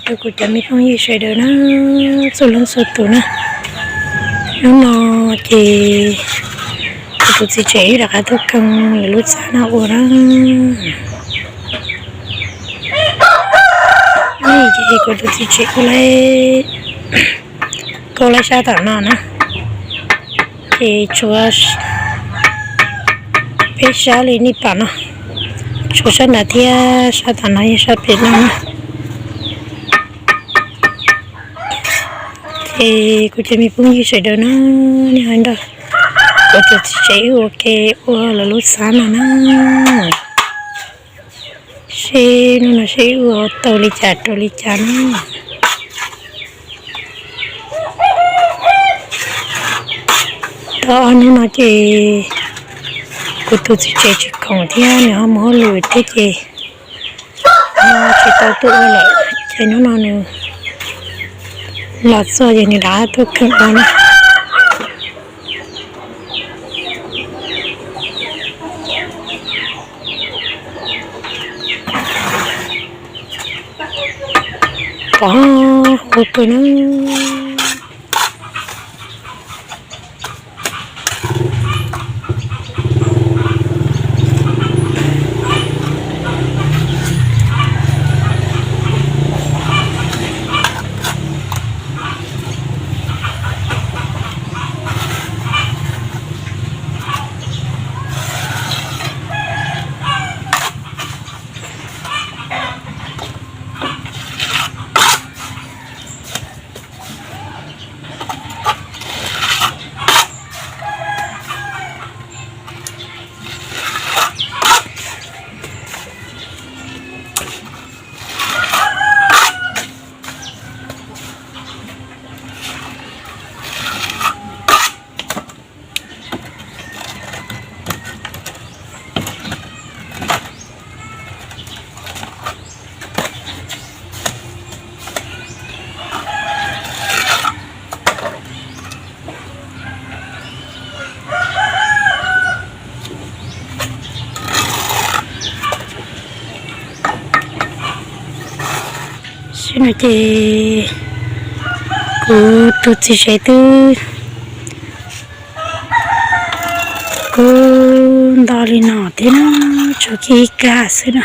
Rau kuv cov me phooj ywg sawv daws na, txhua leej txhua tus na, hnub no ces kuv tus txiv tsev wb rov qab tuaj koom lawv lub txab no ua na. Ces kuv tus txiv tsev kuj lab, kuj lab sab tom no na, ces tshuav peb sab li nej pom no, tshuav sab nrad thiab sab tom no yog sab pem no na. Ces kuv cov me phooj ywg sawv daws na, nej ho nrog kuv tus txiv tsev wb ua ke ua lawv lub txab no na. Seb hnub no seb wb ua tau li cas rau li cas na. Tau ob hnub no ces kuv tus txiv tsev tsis khoom thiab nws ho mus hauj lwm thiab ces tsis tau tuaj ua lawm, ces hnub no nws los txog ces nws rov tuaj koom ua na. Pom ua kawg na. Sib no ces kuv tus txiv tsev twb kub nto li no thiab na, tshuav kiag ib kab xwb na.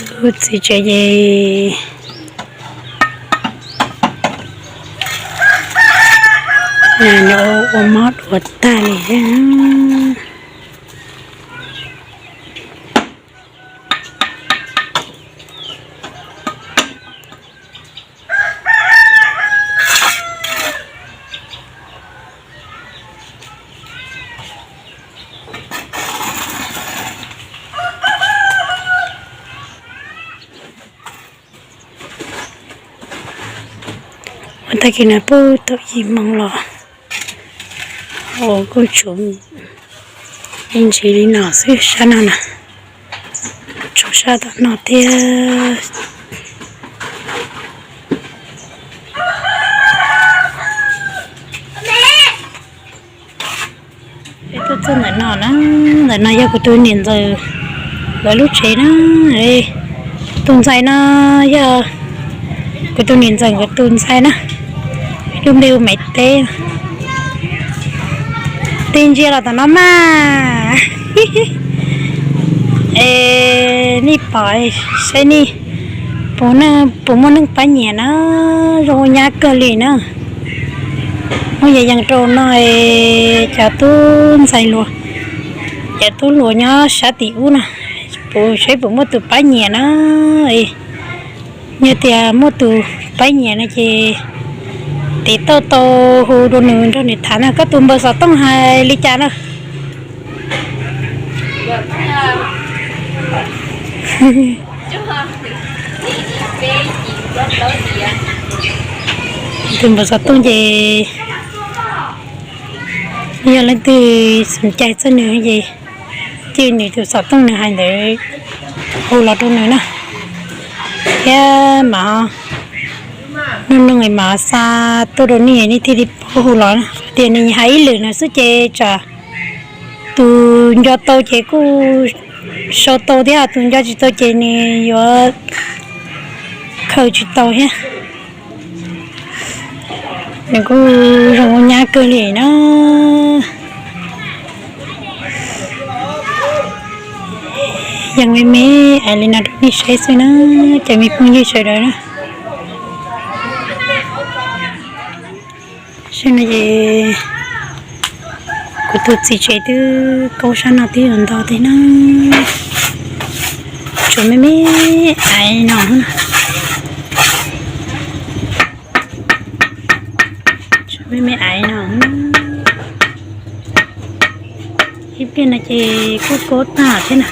Kuv txiv tsev ces nws ua mob duav tag li thiab. Ua tag kis no puag thaum yim moos los ua kuj tsuas me ntsis li no xwb sab no na, tshuav sab tom no thiab. Peb tuaj txog ntawm no na, ntawm no yog kuv tus niam ntxawm lawv lub tsev na. Tus ntxhais no yog kuv tus niam ntxawm nkawd tus ntxhais na, lub npe hu Maiv Teb. Tig ntsia los tom no mas, es nej pom saib nej puas muaj neeg pab nyiam na, zoo nyab kawg li na. Muab yees yees rau no, cov tub ntxhais hluas, cov tub hluas nyob sab tim ub no, puas saib puas muaj tus pab nyiam na. Yog tias muaj tus pab nyiam no ces tiv tauj tau hu rau nws nrog nws tham no. Koj tus npawb xov tooj hais li cas na? Tus npawb xov tooj ces yog leej twg xom cai txog nws ces cia nws tus xov tooj nws hais ntawd hu los rau nws na. Thiab mas nug nug mas xa tuaj rau nej, nej thiaj li paub hu los na. tias nws hais ib lwm no xwb ces tsam tus nco tau ces kuj sau tau thiab, tus nco tsis tau ces nws yuav khaws tsis tau thiab. Nws kuj zoo ua nyab kawg li na. Yeej me me ais li no rau nej saib xwb na, cov me phooj ywg sawv daws na. Saib no ces kuv tus txiv tsev twb kaub sab no twb yuav nto thiab na. Tsuas me me ais no, tsuas me me ais no. Ib pliag no ces kuj kaub tag thiab na.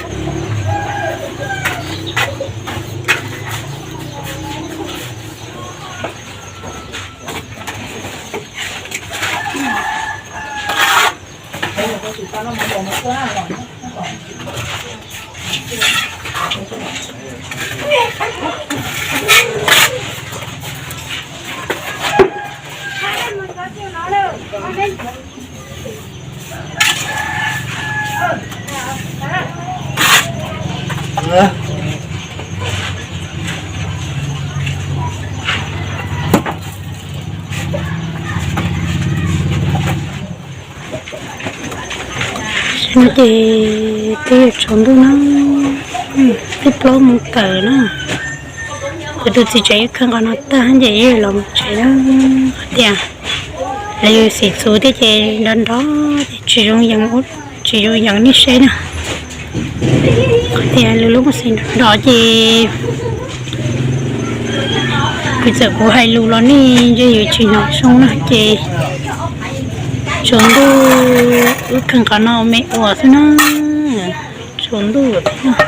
No ces twb yuav tsaus ntuj no, peb plaub mus kawm na. Kuv tus txiv tsev yuav khaws nqos no tag ces yuav los mus tsev na. Qhov tias lawv yuav xim txuv thiab ces nrov nrov ces tsis zoo yees, tsis zoo yees nej saib na. Qhov tias lawv lub xim nrov nrov ces kuv txawm kuv hais lus los nej ntshe yuav tsis hnov zoo na ces tsaus ntuj wb khaws qhov no me ua xwb na, tsaus ntuj lawm thiab.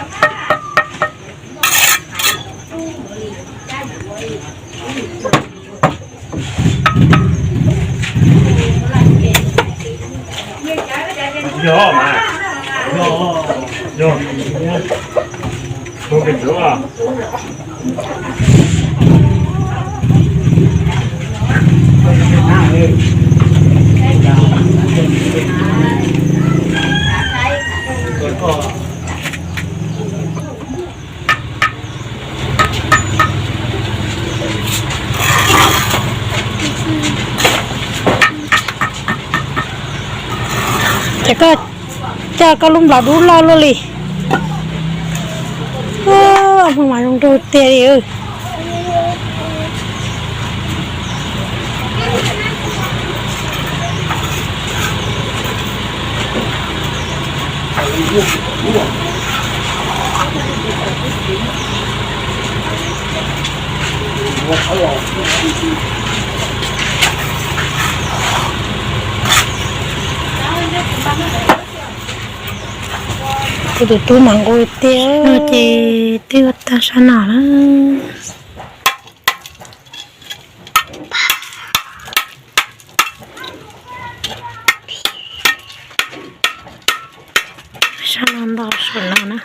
Ces koj coj koj lub nplog dub loj luaj li. Mus mas zoo nraug tiag li. Kuv tus tub mas nquag tiag no ces twb ua tag sab no na. Sab no nto saum no na.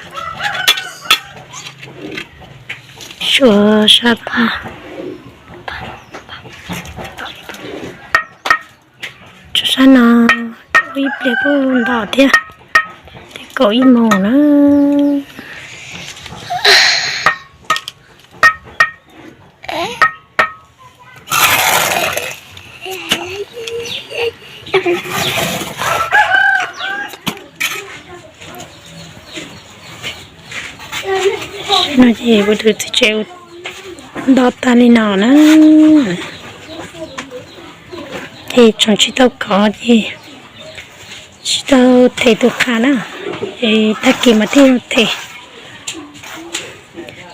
Suav sab tag. Tsuas sab no ib pliag kuj nto thiab, twb kaum ib moos na. No ces kuv tus txiv tsev nto tag li no na. Ces tseem tsis tau kov ces tsis tau them tus qha na. Ces tag kis mas thiaj them,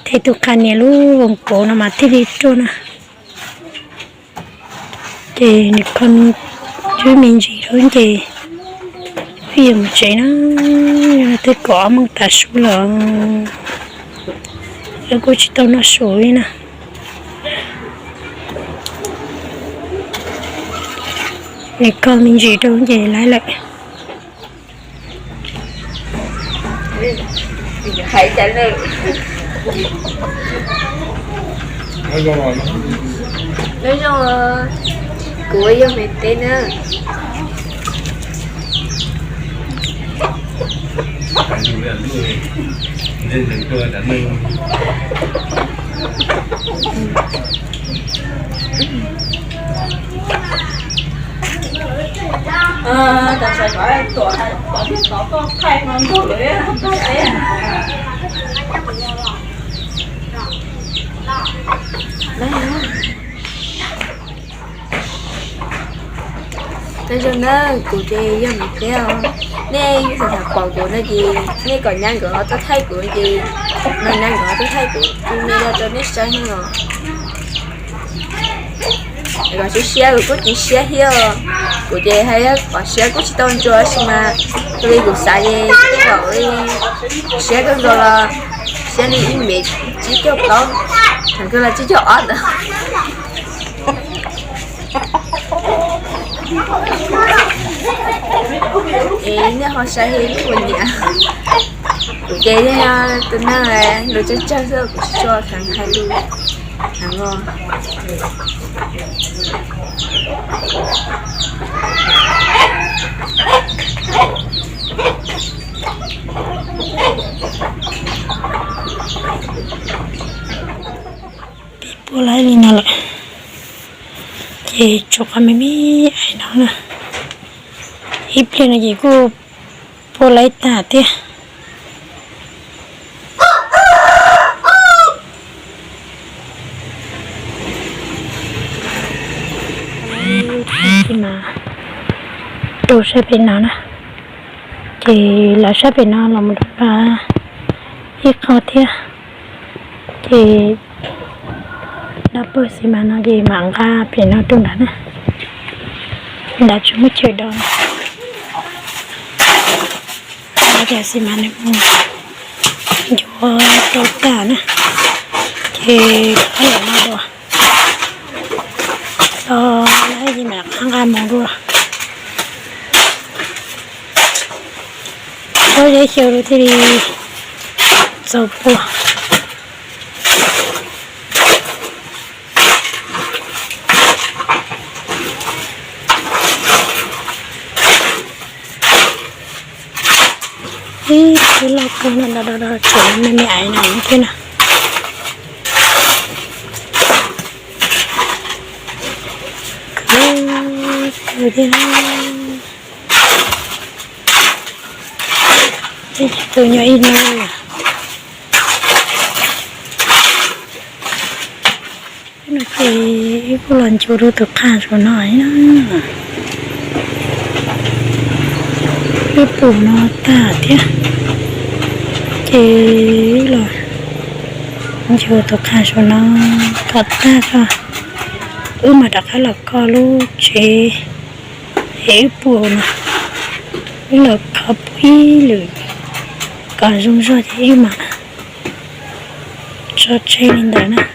them tus qha nias lub voos kauv no mas thiaj li ruaj na. Ces nws kho cov me ntsis rau ces wb yuav mus tsev na. Twb kaum ob moos tav su lawm, lawv kuj tsis tau noj su li na. Nws kho me ntsis rau ces lawv lawm. Kuv ua yog me teb na. Nyob zoo na, kuv ces yog Maiv Teb os. Nej yeej xav pom kuv no ces nej kom nyab nkawd ho tuaj thaij kuv ces, no nyab nkawd ho tuaj thaij kuv, kuv me no rau nej saib no. Kom siab siab, kuv kuj tsis siab thiab. Kuv ces hais kom siab kuj tsis tau ntsuas tab sis mas, li kuv xav ces tej zaum li siab kawg nkaus los siab li ib mev tsib caug plaub, tseem kawg los tsib caug ob ntawd. Es nej ho saib li kuv niam, kuv ces yog tus neeg lus tsawg tsawg xwb, kuv tsis tshua kheev hais lus heev os. Pib puab laib li no lawm, ces tshuav qhov me me ais no na. Ib pliag no ces kuj puab laib tag thiab. Mas rau sab pem no na, ces lawv sab pem no los mus rau ib qho thiab, ces nab pawg xis mas no ces mam nqa pem no rau nrad na. Nrad tsis muaj chaw do, nrad cas xis mas nws mus yuav rau tag na, ces rov qab los no dua, los no ces mam rov qab nqa mus dua. Pob zeb xyaw rau thiaj li txaus puag. Ib twb loj kawg no, do do do tseem me me ais no thiab na. Kawg thiab. Ib tug nyob ib hnub. No ces wb kuj los ncuav rau tus qhaj saum no na. Wb pum no tag thiab, ces wb los ncuav tus qhaj saum no kom tag tso, wb mam rov qab los kho lub tsev es wb pum no. Wb los kho pum ib lwm kom zoo zog ces wb mam tso tseg li ntawd na.